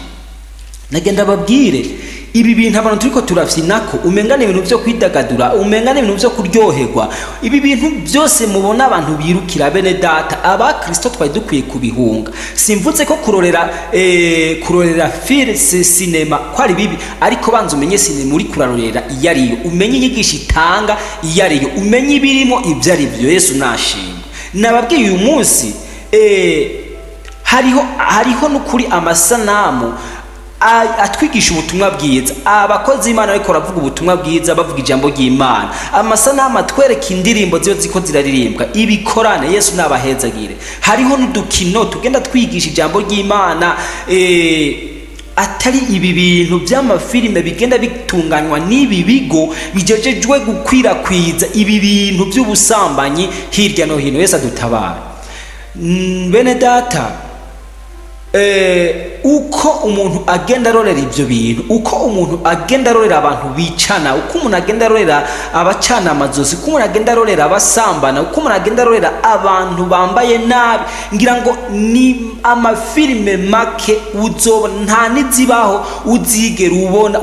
Nagenda babwire, ibi bintu abantu turiko turafyinako, umenga ni ibintu vyo kwidagadura, umenga ni ibintu vyo kuryoherwa. Ibi bintu byose mubona abantu birukira, bene data abakristo, twari dukwiye kubihunga. Simvuze ko kurorera film, cinéma ko ari bibi, ariko banza umenye cinéma uri kurarorera iyo ariyo, umenye inyigisho itanga iyo ariyo, umenye ibirimo ibyo ari byo. Yesu nashimwe. Nababwiye, uyu munsi hariho n'ukuri amasanamu atwigisha ubutumwa bwiza, abakozi b'Imana bariko baravuga ubutumwa bwiza, bavuga ijambo ry'Imana, amasanamu atwereka indirimbo ziba ziko ziraririmbwa, ibikorane. Yesu nabahezagire. Hariho n'udukino tugenda twigisha ijambo ry'Imana, atari ibi bintu by'amafilime bigenda bitunganywa n'ibi bigo bijejejwe gukwirakwiza ibi bintu by'ubusambanyi hirya no hino. Yesu adutabara. Bene data, uko umuntu agenda arorera ibyo bintu, uko umuntu agenda arorera abantu bicana, uko umuntu agenda arorera abacana amazosi, uko umuntu agenda arorera abasambana, uko umuntu agenda arorera abantu bambaye nabi, ngira ngo ni amafilime make uzobona, nta n'izibaho uzigera ubona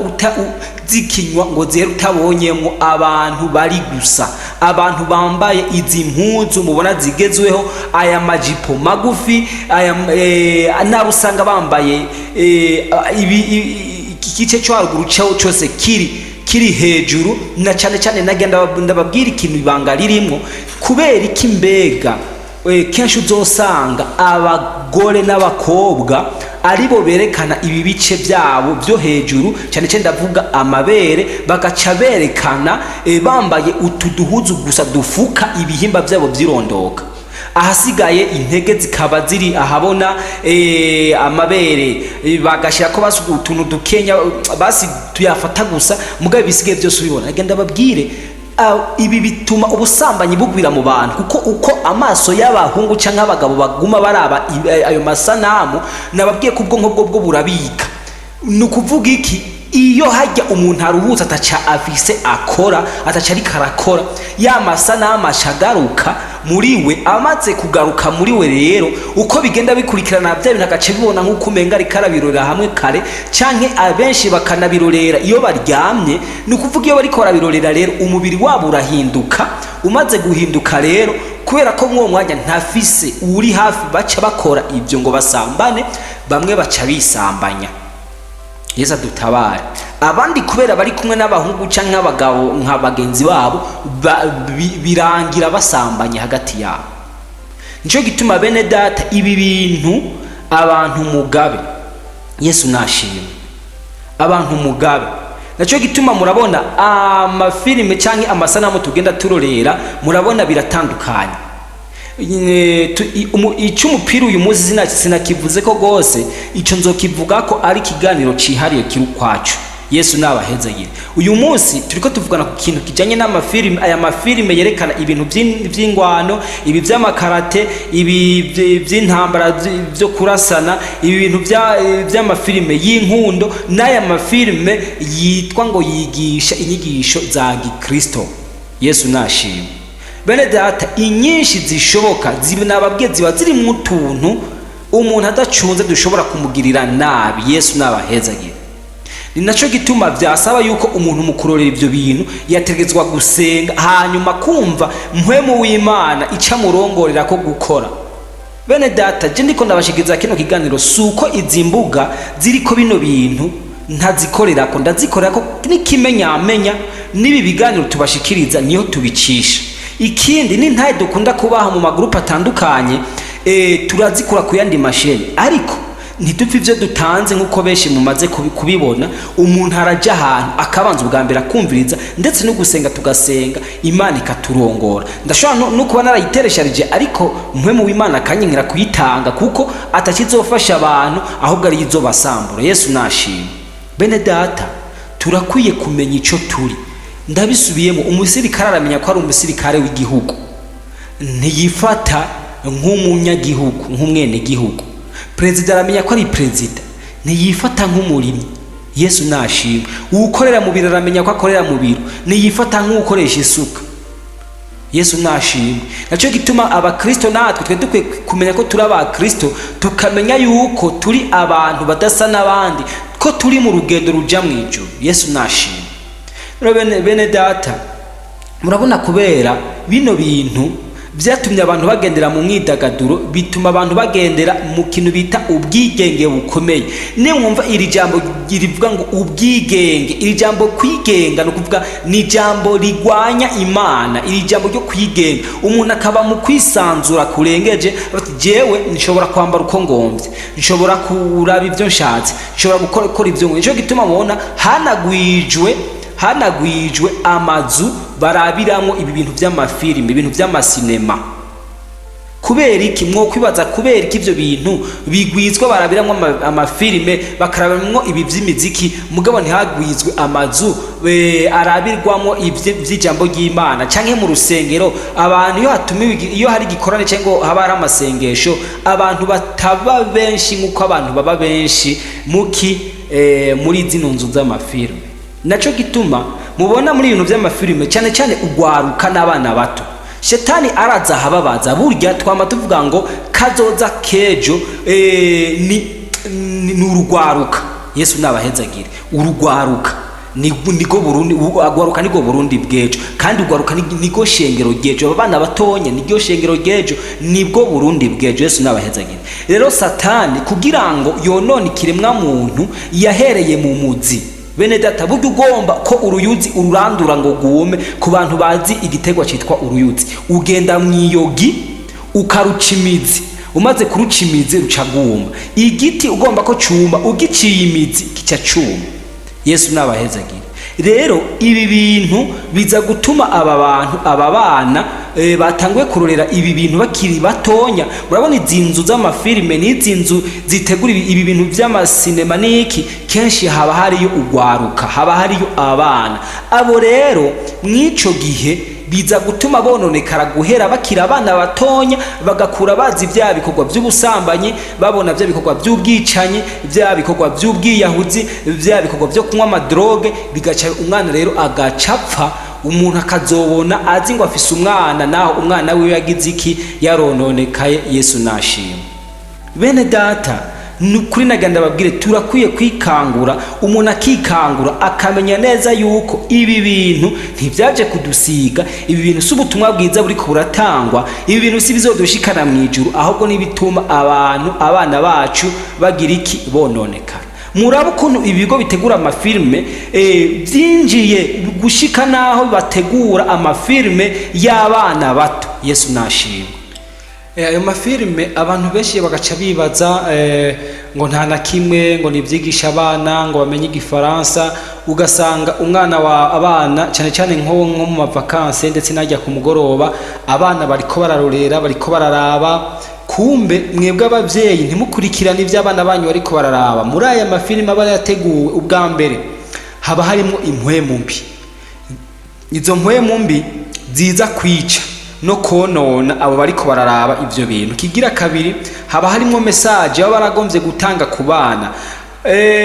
zikinywa ngo zihere utabonyemo abantu bari gusa, abantu bambaye izi mpuzu mubona zigezweho, aya majipo magufi aya, nabo usanga bambaye iki gice cyo haruguru cyose kiri hejuru. Na cyane cyane nagenda ndababwira ikintu, ibanga ririmo kubera iki? Mbega kenshi uzosanga abagore n'abakobwa aribo berekana ibi bice byabo byo hejuru, cyane cyane ndavuga amabere, bagaca berekana bambaye utu duhuzu gusa dufuka ibihimba byabo byirondoka, ahasigaye intege zikaba ziri ahabona, amabere, bagashyira ko basi utuntu dukenya basi tuyafata gusa, mugabo ibisigaye byose ubibona. Agenda babwire, ibi bituma ubusambanyi bugwira mu bantu, kuko uko amaso y'abahungu cyangwa abagabo baguma baraba ayo masanamu, nababwiye ko ubwonko bwo burabika. Ni ukuvuga iki? Iyo hajya umuntu aruhutse, ataca afise akora, ataca ariko arakora, ya masanamu ashagaruka muri we. Amaze kugaruka muri we rero, uko bigenda bikurikirana bya bintu, agace bibona nk'uko umenga ariko arabirorera hamwe kare, canke abenshi bakanabirorera iyo baryamye. Ni ukuvuga iyo bariko barabirorera rero, umubiri wabo urahinduka. Umaze guhinduka rero, kubera ko mw'uwo mwanya ntafise uri hafi baca bakora ibyo ngo basambane, bamwe baca bisambanya. Yesu adutabare. Abandi kubera bari kumwe n'abahungu canke abagabo nka bagenzi babo, birangira basambanye hagati yabo. Nico gituma, bene data, ibi bintu abantu mugabe. Yesu nashimwe. Abantu mugabe. Naco gituma murabona amafilime canke amasanamu tugenda turorera, murabona biratandukanye. Icy'umupira uyu munsi sinakivuze ko gose, ico nzokivuga ko ari ikiganiro cihariye kiri ukwacu. Yesu nabahezagire. Uyu munsi turiko tuvugana ku kintu kijanye n'amafilime, aya mafilime yerekana ibintu vy'ingwano, ibi vy'amakarate, ibi vy'intambara vyo kurasana, ibi bintu vy'amafilime y'inkundo, n'aya mafilime yitwa ngo yigisha inyigisho za gikristo. Yesu nashimwe. Bene data, inyinshi zishoboka nababwiye ziba ziri mu tuntu umuntu adacunze dushobora kumugirira nabi. Yesu nabahezagire. Ni naco gituma vyasaba yuko umuntu mu kurorera ivyo bintu yategetswa gusenga, hanyuma kumva mpwemu w'Imana ica murongorera ko gukora. Bene data, je ndiko ndabashikiriza kino kiganiro suko izi mbuga ziriko bino bintu ntazikorerako, ndazikorerako n'ikimenyamenya n'ibi biganiro tubashikiriza niho tubicisha. Ikindi ni ntaye dukunda kubaha mu magrupe atandukanye, turazikura ku yandi masheni, ariko ntidupfe ivyo dutanze nk'uko benshi mumaze kubibona. Umuntu araja ahantu akabanza ubwa mbere akumviriza, ndetse no gusenga tugasenga Imana ikaturongora. Ndashobora no kuba narayiteresharije, ariko mpwemu w'Imana akanyinkira kuyitanga, kuko atakizofasha abantu ahubwo ari izobasambura. Yesu nashimwe. Bene data, turakwiye kumenya ico turi. Ndabisubiyemo, umusirikare aramenya ko ari umusirikare w'igihugu, ntiyifata nk'umunyagihugu, nk'umwenegihugu. Perezida aramenya ko ari perezida, ntiyifata nk'umurimyi. Yesu nashimwe. Uwukorera mu biro aramenya ko akorera mu biro, ntiyifata nk'ukoresha isuka. Yesu nashimwe. Naco gituma abakristo natwe twe dukwiye kumenya ko turi abakristo, tukamenya yuko turi abantu badasa n'abandi, ko turi mu rugendo ruja mu ijuru. Yesu nashimwe. Rero bene data, murabona kubera bino bintu vyatumye abantu bagendera mu mwidagaduro, bituma abantu bagendera mu kintu bita ubwigenge bukomeye. Nimwumva iri jambo rivuga ngo ubwigenge, iri jambo kwigenga, ni ukuvuga ni ijambo rigwanya Imana. Iri jambo ryo kwigenga, umuntu akaba mu kwisanzura kurengeje, ati jewe nshobora kwambara uko ngomvye, nshobora kuraba ivyo nshatse, nshobora gukora ivyo ngomvye. Nico gituma mubona hanagwijwe amazu barabiramwo ibi bintu vy'amafilimi, ibintu vy'amasinema. Kubera iki? Mwokwibaza kubera iki ivyo bintu bigwizwa barabiramwo amafilime, bakarabiramwo ibi vy'imiziki, mugabo ntihagwizwe amazu arabirwamwo ivy'ijambo ry'Imana canke mu rusengero. Abantu iyo hatumiwe iyo hari igikorane canke ngo haba hari amasengesho, abantu bataba benshi nk'uko abantu baba benshi muki muri zino nzu z'amafilime. Naco gituma mubona muri ibintu vy'amafilime cyane cyane ugwaruka n'abana bato, shetani araza ahababaza. Burya twama tuvuga ngo kazoza kejo ni urugwaruka. Yesu nabahezagire. Urugwaruka nigo Burundi, ugwaruka nigo Burundi bw'ejo, kandi ugwaruka nigo shengero ry'ejo. Aba bana batonya niryo shengero ry'ejo, nibwo Burundi bw'ejo. Yesu nabahezagire. Rero satani kugira ngo yonone ikiremwa muntu yahereye mu muzi. Bene data, burya ugomba ko uruyuzi ururandura ngo gume, ku bantu bazi igitegwa citwa uruyuzi, ugenda mwiyogi ukaruca imizi, umaze kuruca imizi ruca guma. Igiti ugomba ko cuma, ugiciye imizi kica cuma. Yesu nabahezagire. Rero ibi bintu biza gutuma aba bantu, aba bana batanguye kurorera ibi bintu bakiri batonya. Murabona izi nzu z'amafilime n'izi nzu zitegura ibi bintu vy'amasinema n'iki, kenshi haba hariyo ugwaruka, haba hariyo abana. Abo rero mw'ico gihe biza gutuma bononekara guhera bakiri abana batonya, bagakura bazi vya bikorwa vy'ubusambanyi, babona vya bikorwa vy'ubwicanyi, vya bikorwa vy'ubwiyahuzi, vya bikorwa vyo kunywa amadroge, bigaca umwana rero agacapfa. Umuntu akazobona azi ngo afise umwana, naho umwana wiwe yagize iki? Yarononekaye. Yesu nashimwe. Bene data, ni ukuri nagenda babwire, turakwiye kwikangura, umuntu akikangura akamenya neza yuko ibi bintu ntibyaje kudusiga, ibi bintu si ubutumwa bwiza buriko buratangwa, ibi bintu si bizodushikana mu ijuru, ahubwo n'ibituma abantu, abana bacu bagira iki? Bononekara. Muraba ukuntu ibigo bitegura amafilme byinjiye gushika naho bategura amafilme y'abana bato. Yesu nashimwe. Ayo mafilme abantu benshi bagaca bibaza ngo nta na kimwe, ngo nibyigisha abana ngo bamenye igifaransa. Ugasanga umwana wa abana cyane cyane nko mu mavakanse ndetse najya ku mugoroba, abana bariko bararorera, bariko bararaba. Kumbe mwebwe abavyeyi ntimukurikirane ibyo abana banyu bariko bararaba muri aya mafilime aba yateguwe. Ubwa mbere Haba harimo impwemu mbi. Izo mpwemu mbi ziza kwica no konona abo bariko bararaba ivyo bintu. Kigira kabiri, haba harimo message baba baragombye gutanga ku bana.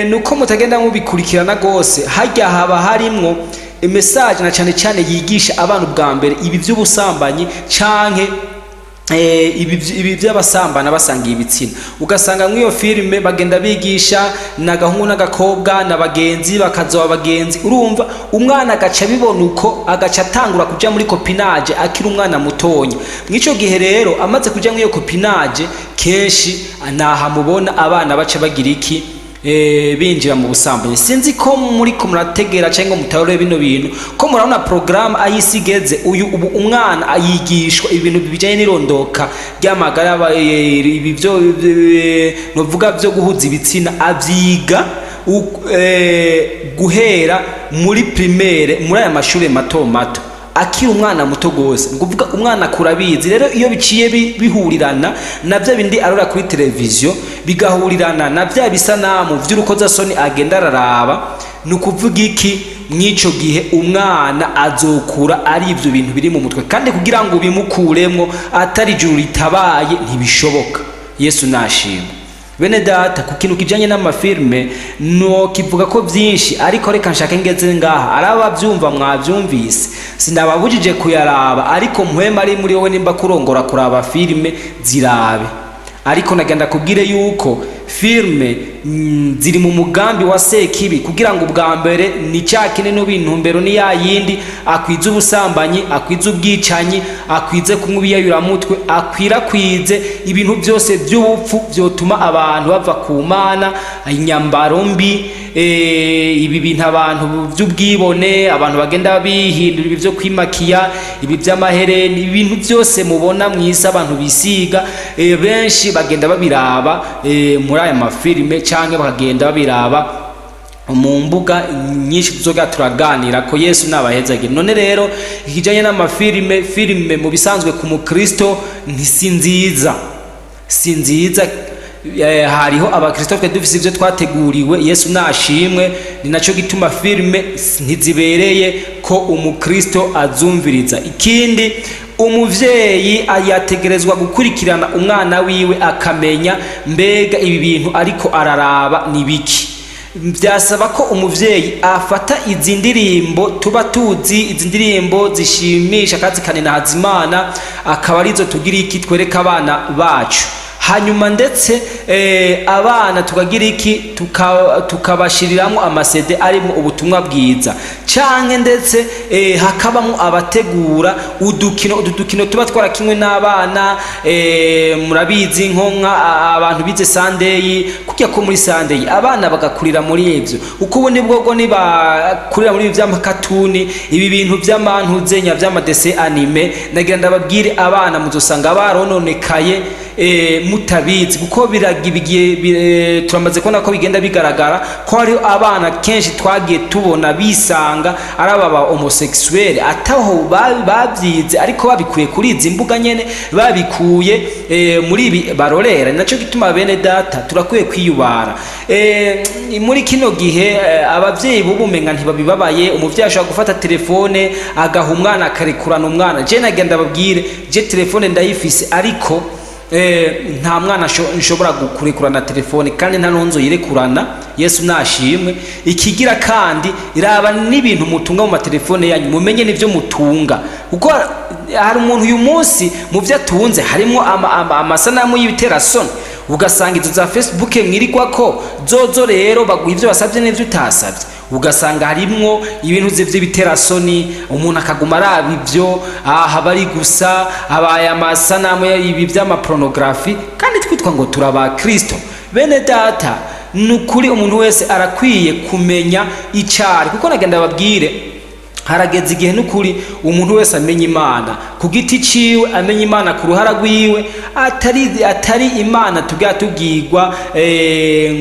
Nuko mutagenda mubikurikirana gose, harya haba harimwo message na cyane cyane yigisha abana ubwa mbere ibi by'ubusambanyi canke ibi by'abasambana basangiye ibitsina. Ugasanga nk'iyo filime bagenda bigisha n'agahungu n'agakobwa na bagenzi bakazoba bagenzi. Urumva, umwana agaca abibona uko, agaca atangura kuja muri copinage akiri umwana mutonya. Mw'ico gihe rero amaze kuja muri iyo copinage, kenshi naha mubona abana baca bagira iki? Binjira mu busambanyi. Sinzi ko muri ko murategera cyangwa mutarore bino bintu, ko murabona programme ayisi igeze uyu. Ubu umwana ayigishwa ibintu bijanye n'irondoka ry'amagara, ibi byo novuga byo guhuza ibitsina, avyiga guhera muri primaire, muri aya mashuri mato mato, akiri umwana muto gose. Ni ukuvuga umwana akura abizi. Rero iyo biciye bihurirana na bya bindi arora kuri televiziyo, bigahurirana na bya bisanamu vy'urukozasoni agenda araraba, ni ukuvuga iki? Mw'ico gihe umwana azokura ari ivyo bintu biri mu mutwe, kandi kugira ngo bimukuremwo atari ijuru ritabaye ntibishoboka. Yesu nashimwe. Bene data, ku kintu kijanye n'amafilme no kivuga ko byinshi, ariko reka nshake ngeze ngaha. Araba byumva mwabyumvise, sinababujije kuyaraba, ariko mpwema ari muri wowe nimba kurongora kuraba filme, zirabe. Ariko nagenda kubwire yuko filme ziri mu mugambi wa Sekibi, kugira ngo ubwa mbere ni cya kine n'ubintumbero ni ya yindi: akwize ubusambanyi, akwize ubwicanyi, akwize kunywa ibiyayuramutwe, akwirakwize ibintu byose by'ubupfu byotuma abantu bava ku Mana, inyambaro mbi, ibi bintu abantu by'ubwibone, abantu bagenda bihindura, ibi byo kwimakiya, ibi by'amahereni, ibintu byose mubona mu isi abantu bisiga. Benshi bagenda babiraba muri aya mafilime cyangwa bakagenda babiraba mu mbuga nyinshi tuzoga turaganira ko. Yesu nabahezagire. None rero ikijanye n'amafilime, filime mu bisanzwe ku mukristo ntisi nziza, si nziza. Hariho abakristo twe dufise ivyo twateguriwe. Yesu nashimwe. Ni naco gituma filime ntizibereye ko umukristo azumviriza. Ikindi, umuvyeyi yategerezwa gukurikirana umwana wiwe, akamenya mbega ibi bintu ariko araraba ni biki. Byasaba ko umuvyeyi afata izi ndirimbo tuba tuzi, izi ndirimbo zishimisha kandi zikaninahaza Imana, akaba arizo tugira iki? Twereka abana bacu. Hanyuma ndetse abana tukagira iki? Tukabashiriramwo amasede arimo ubutumwa bwiza, canke ndetse hakabamwo abategura udukino, utu dukino tuba twarakinwe n'abana. Murabizi nko nka abantu bize Sunday, kujya ko muri Sunday abana bagakurira muri ivyo, uko ubu nibwo nibakurira muri ibi vy'amakatuni, ibi bintu vy'amantuzenya, vy'amadessins animés. Nagira ndababwire, abana muzosanga barononekaye mutabizi, kuko bigiye turamaze kubona ko bigenda bigaragara ko hariho abana kenshi twagiye tubona bisanga ari aba ba homosexuel, ataho babyize, ariko babikuye kuri izi mbuga nyene, babikuye muri ibi barorera. Ni naco gituma, bene data, turakwiye kwiyubara. Muri kino gihe abavyeyi bubumenga ntibabibabaye. Umuvyeyi ashobora gufata telefone agaha umwana, akarekurana umwana. Je nagenda babwire, je telefone ndayifise, ariko nta mwana nshobora kurekurana telefone, kandi nta n'unzu yirekurana. Yesu nashimwe. Ikigira kandi, iraba n'ibintu mutunga mu matelefone yanyu, mumenye n'ivyo mutunga, kuko hari umuntu uyu munsi mu vyo atunze harimo amasanamu y'ibiterasoni. Ugasanga izo za Facebook mwirigwako zozo rero baguha ivyo wasabye n'ivyo utasabye, ugasanga harimwo ibintu vy'ibiterasoni, umuntu akaguma araba ivyo aha bari gusa abaye amasanamu ibi vy'amapornography, kandi twitwa ngo turaba Kristo. Bene data, ni ukuri umuntu wese arakwiye kumenya icari, kuko nagenda babwire, harageze igihe n'ukuri umuntu wese amenya Imana ku giti ciwe, amenya Imana ku ruhara rwiwe, atari Imana tubwira tubwirwa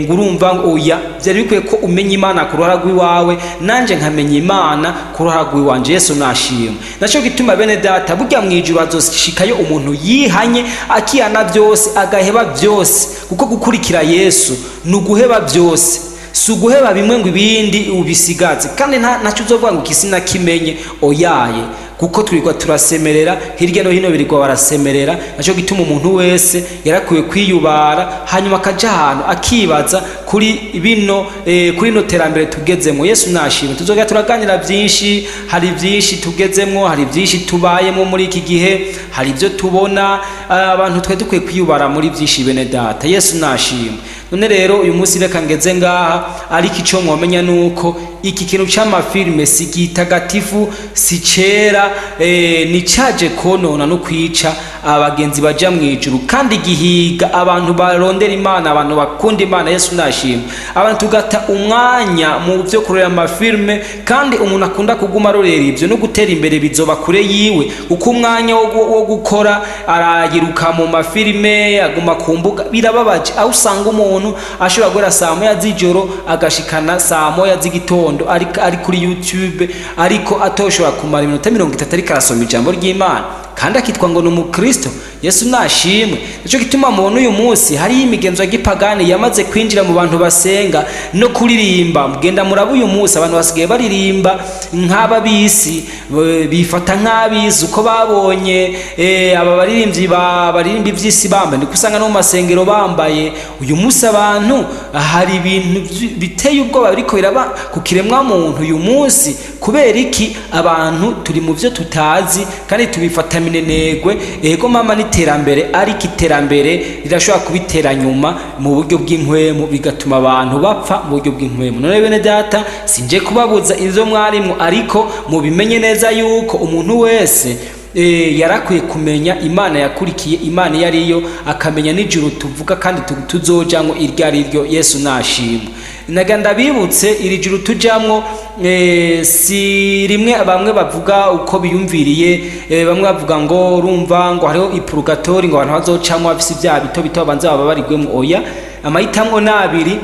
ngo urumva ngo oya. Byari bikwiye ko umenya Imana ku ruhara rw'iwawe, nanje nkamenya Imana ku ruhara rw'iwanje. Yesu nashimwe. Naco gituma, bene data, burya mu ijuru hazoshikayo umuntu yihanye, akihana byose, agaheba byose, kuko gukurikira Yesu ni uguheba byose. Si uguheba bimwe ngo ibindi ubisigaze, kandi ntacyo uzovuga ngo ikisi nakimenye, oyaye, kuko twirirwa turasemerera hirya no hino, birirwa barasemerera. Nacyo gituma umuntu wese yarakwiye kwiyubara, hanyuma akaja ahantu akibaza kuri bino, kuri ino terambere tugezemo. Yesu nashimwe. Tuzogera turaganira byinshi. Hari byinshi tugezemo, hari byinshi tubayemo muri iki gihe, hari ibyo tubona. Abantu twe dukwiye kwiyubara muri byinshi, bene data. Yesu nashimwe. None rero uyu munsi reka ngeze ngaha, ariko icyo mwomenya nuko iki kintu c'amafilme si gitagatifu, si cera, ni caje konona no kwica abagenzi baja mu ijuru, kandi gihiga abantu barondera Imana, abantu bakunda Imana. Yesu nashimwe. Abantu tugata umwanya mu byo kureba amafilme, kandi umuntu akunda kuguma arorera ibyo no gutera imbere bizoba kure yiwe, kuko umwanya wo gukora arayiruka mu mafilme, aguma ku mbuga. Birababaje aho usanga umuntu ashobora guhera saa 1 z'ijoro agashikana saa 1 z'igitondo ari kuri YouTube, ariko atoshobora kumara iminota 30 ariko arasoma ijambo ry'Imana, kandi akitwa ngo ni umukristo. Yesu nashimwe. Nicyo gituma mubona uyu munsi hariyo imigenzo ya gipagani yamaze kwinjira mu bantu basenga no kuririmba. Mugenda muraba, uyu munsi abantu basigaye baririmba nk'ababisi, bifata nk'abisi uko babonye aba baririmbyi baririmba iby'isi bambaye, niko usanga no mu masengero bambaye. Uyu munsi abantu hari ibintu biteye ubwoba biriko biraba ku kiremwa muntu uyu munsi. Kubera iki? Abantu turi mu byo tutazi kandi tubifata minenegwe. Ego mama, n'iterambere, ariko iterambere rirashobora kubitera nyuma mu buryo bw'impwemu, bigatuma abantu bapfa mu buryo bw'impwemu. None bene data, sinje kubabuza ivyo mwarimwo, ariko mubimenye neza yuko umuntu wese yarakwiye kumenya Imana yakurikiye, Imana iyo ariyo, akamenya n'ijuru tuvuga kandi tuzojamwo iryo ari ryo. Yesu nashimwe. Naga ndabibutse, iri juru tujamwo si rimwe bamwe bavuga uko biyumviriye. Bamwe bavuga ngo urumva ngo hariho ipurugatori, ngo abantu bazocamwo bafise ibyaha bito bito babanza baba barigwemwo. Oya, amahitamwo ni abiri: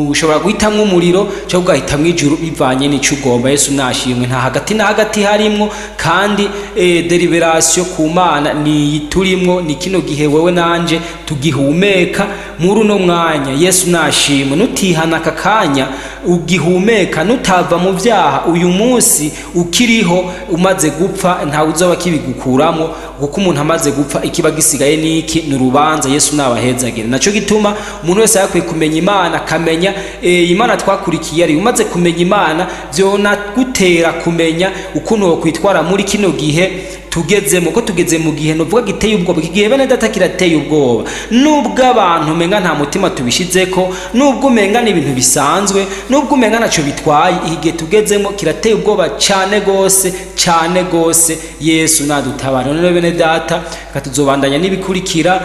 ushobora guhitamwo umuriro cyangwa ugahitamwo ijuru, bivanye n'ico ugomba. Yesu nashimwe. Nta hagati na hagati harimwo. Kandi délibération ku Mana ni turimwo, ni kino gihe wewe nanje tugihumeka muri uno mwanya. Yesu nashimwe. Nutihana aka kanya ugihumeka, nutava mu byaha uyu munsi ukiriho, umaze gupfa ntawe uzoba kibigukuramo, kuko umuntu amaze gupfa ikiba gisigaye niki? Ni urubanza. Yesu nabahezagire. Naco gituma umuntu wese yakwiye kumenya Imana, akamenya Imana twakurikiye. Ari umaze kumenya Imana, vyonagutera kumenya ukuntu wokwitwara muri kino gihe tugezemo, ko tugeze mu gihe novuga giteye ubwoba. Iki gihe, bene data, kirateye ubwoba, nubwo abantu umenga nta mutima tubishizeko, nubwo umenga ni ibintu bisanzwe, nubwo umenga ntacyo bitwaye. Iki gihe tugezemo kirateye ubwoba cyane gose, cyane gose. Yesu nadutabara. None bene data, reka tuzobandanya n'ibikurikira,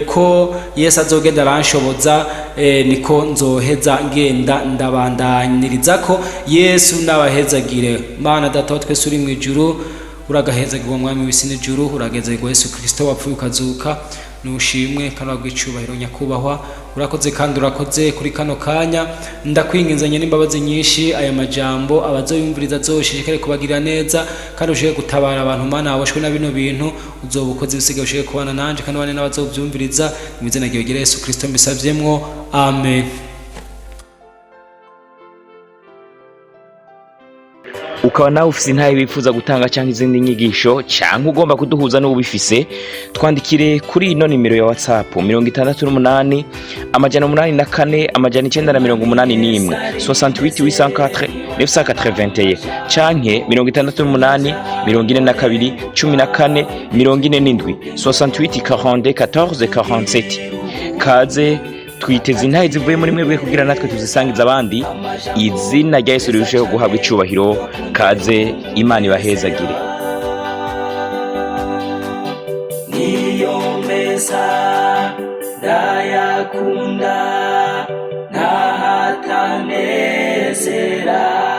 ko Yesu azogenda aranshoboza, niko nzoheza ngenda ndabandaniriza ko. Yesu nabahezagire. Mana Data wa twese uri mu ijuru, uragahezagirwa Mwami w'isi n'ijuru, uragahezagirwa Yesu Kristo wapfuye ukazuka, nushimwe kandi wagwa icubahiro. Nyakubahwa, urakoze kandi urakoze kuri kano kanya. Ndakwinginzanye n'imbabazi nyinshi, aya majambo abazoyumviriza azoshishikare kubagirira neza, kandi ushobore gutabara abantu, Mana, baboshwe na bino bintu. Uzoba ukoze. Ibisigaye ushobore kubana nanje kandi ubane n'abazovyumviriza. Mu izina ryawe Yesu Kristo mbisavyemwo, amen. Ukaba nawe ufise intahe wifuza gutanga cyangwa izindi nyigisho, cyangwa ugomba kuduhuza n'ubifise, twandikire kuri ino nimero ya WhatsApp: 68 804 981, 68 804 981, canke 68 42 14 47, 68 42 14 47. Kaze, twiteze intahe zivuye muri mwebwe kugira natwe tuzisangiza abandi, izina rya Yesu rirusheho guhabwa icubahiro. Kaze, Imana ibahezagire. Niyo meza ndayakunda, ntahatanezera.